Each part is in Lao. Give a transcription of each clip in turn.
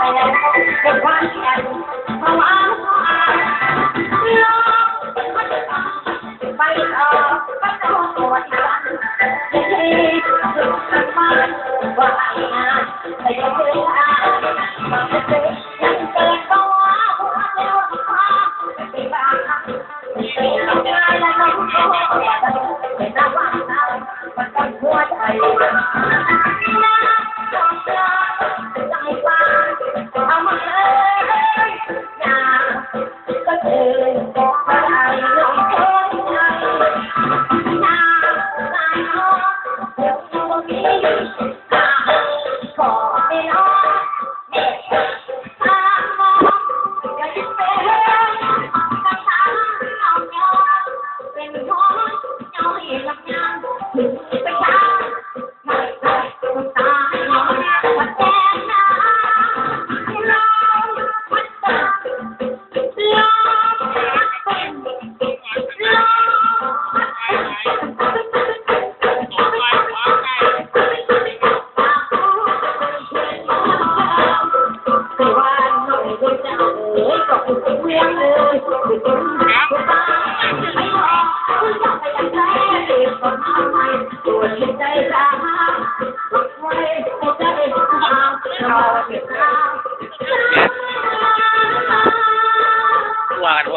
ຕົວະກັນໂພ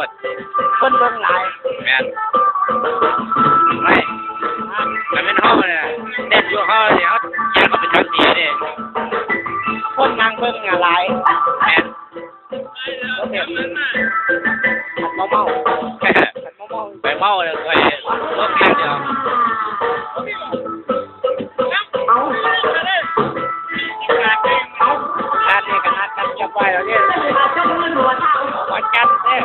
ດ ຄົນເບິ່ງຫຼາຍ ແມ່ນ ໄປ ຄັນແມ່ນເຮົານີ້ ແດນຢູ່ເຮົານີ້ ເຮົາ ຢ້ານເຂົາໄປທຳເສຍເດ້ ຄົນນັ່ງເບິ່ງຫຼາຍ ແມ່ນ ເມົາເມົາ ໄປເມົາແລ້ວ ຂ້ອຍລົງແຮງດຽວ ເອົາ ເອົາ ນັດນີ້ກໍນັດກັນຮຽບຮ້ອຍແລ້ວເດ້ ວັນຈັນເດ້.